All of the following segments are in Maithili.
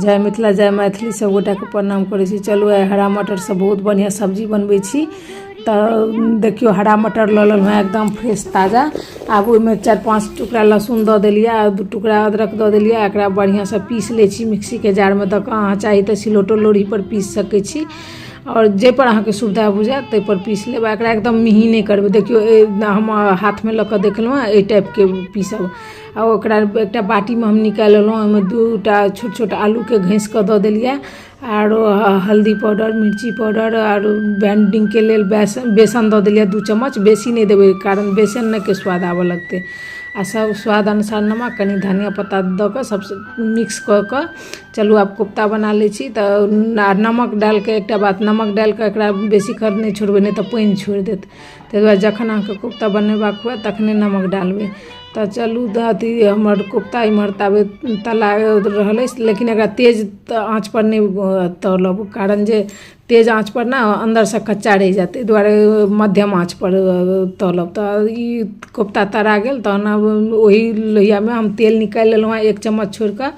जय मिथिला जय मैथिली सब गोटाके प्रणाम करै छी। चलू आइ हरा मटरसँ बहुत बढ़िआँ सब्जी बनबै छी। तऽ देखियौ हरा मटर लऽ लेलहुँ हेँ एकदम फ्रेश ताजा। आब ओहिमे 4-5 टुकड़ा लहसुन दऽ देलियै आ 2 टुकड़ा अदरक दऽ देलियै। एकरा बढ़िआँसँ पीस लै छी मिक्सीके जारमे दऽ कऽ। अहाँ चाही तऽ सिलौटो लोढ़ीपर पीस सकै छी आओर जाहिपर अहाँके सुविधा बुझायत ताहिपर पीस लेब। आ एकरा एकदम मेही नहि करबै। देखियौ हम हाथमे लऽ कऽ देखलहुँ हेँ एहि टाइपके पीसब। आ ओकरा एकटा बाटीमे हम निकालि लेलहुँ। ओहिमे 2टा छोट छोट आलूके घसि कऽ दऽ देलियै आरो हल्दी पाउडर, मिर्ची पाउडर आरो बाइंडिंगके लेल बेसन दऽ देलियै 2 चम्मच। बेसी नहि देबै कारण बेसनके स्वाद आबऽ लगतै। आ सब स्वाद अनुसार नमक, कनि धनिया पत्ता दऽ कऽ सब मिक्स कऽ कऽ चलू आब कोफ्ता बना लै छी। तऽ नमक डालिकऽ एकटा बात, नमक डालिकऽ एकरा बेसी काल नहि छोड़बै, नहि तऽ पानि छोड़ि देत। ताहि दुआरे जखन अहाँके कोफ्ता बनेबाक हुए तखने नमक डालबै। तऽ चलू अथी हमर कोफ्ता एम्हर ताबे तला रहल अछि, लेकिन एकरा तेज आँचपर नहि तलब, कारण जे तेज आँचपर ने अन्दरसँ कच्चा रहि जायत। ताहि दुआरे मध्यम आँचपर तलब। तऽ ई कोफ्ता तरा गेल। तहन आब ओही लोहियामे हम तेल निकालि लेलहुँ हेँ 1 चम्मच छोड़िकऽ।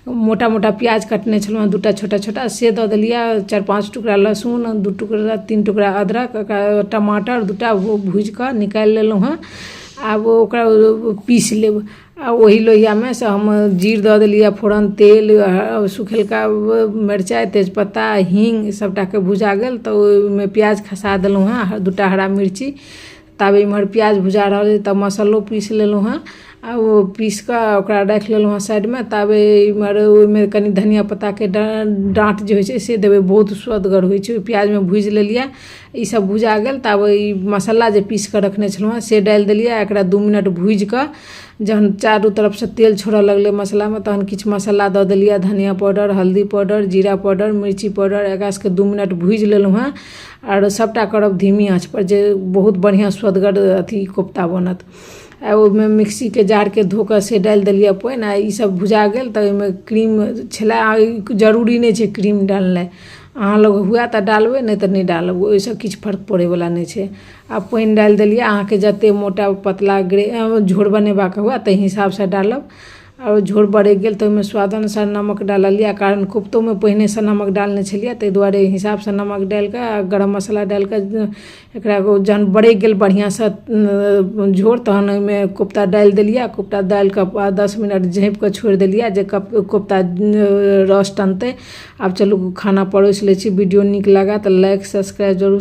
मोटा मोटा प्याज कटने छलहुँ हेँ 2टा छोटा छोटा, से दऽ देलियै। 4-5 टुकड़ा लहसुन, 2 टुकड़ा 3 टुकड़ा अदरक, ओकरा टमाटर 2टा भुजिकऽ निकालि लेलहुँ हेँ। आब ओकरा पीस लेब। आ ओही लोहियामे से हम जीर दऽ देलियै, फोरन तेल, सुखेलका मिरचाइ, तेजपत्ता, हींग सभटाके भुजा गेल तऽ ओहिमे प्याज खसा देलहुँ हेँ, 2टा हरा मिर्ची। ताबे इम्हर प्याज भुजा रहल अछि तब मसल्लो पीस लेलहुँ हेँ आ ओ पीस कऽ ओकरा राखि लेलहुँ हेँ साइडमे। ताबे इम्हर ओहिमे कनि धनिया पत्ताके डाँट जे होइ छै से देबै, बहुत स्वदगर होइ छै। ओहि प्याजमे भुजि लेलियै। ईसब भुजा गेल तब ई मसल्ला जे पीस कऽ रखने छलहुँ हेँ से डालि देलियै। एकरा 2 मिनट भुजि कऽ जहन चारू तरफसँ तेल छोड़ऽ लगलै मसल्लामे तहन किछु मसल्ला दऽ देलियै, धनिया पाउडर, हल्दी पाउडर, जीरा पाउडर, मिर्ची पाउडर। एकरा सबके 2 मिनट भुजि लेलहुँ हेँ आरो सबटा करब धीमी आँचपर जे बहुत बढ़िआँ स्वदगर अथी कोफ्ता बनत। आ ओहिमे मिक्सीके जारके धो कऽ से डालि देलियै पानि। आ ईसब भुजा गेल तऽ ओहिमे क्रीम छलै। जरूरी नहि छै क्रीम डालनाइ, अहाँ लग हुए तऽ डालबै, नहि तऽ नहि डालबै, ओहिसँ किछु फर्क पड़ैवला नहि छै। आ पानि डालि देलियै। अहाँके जतेक मोटा पतला झोर बनेबाक हुए ताहि हिसाबसँ डालब। आओर झोर बरकि गेल तऽ ओहिमे स्वाद अनुसार नमक डाललियै, कारण कोफ्तोमे पहिनेसँ नमक डालने छलियै, ताहि दुआरे हिसाबसँ नमक डालि कऽ आ गरम मसाला डालि कऽ एकरा जहन बरकि गेल बढ़िआँसँ झोर तहन ओहिमे कोफ्ता डालि देलियै। कोफ्ता डालि कऽ 10 मिनट झाँपि कऽ छोड़ि देलियै जे कोफ्ता रस टनतै। आब चलू खाना परोसि लै छी। वीडियो नीक लागए तऽ लाइक सब्सक्राइब जरूर।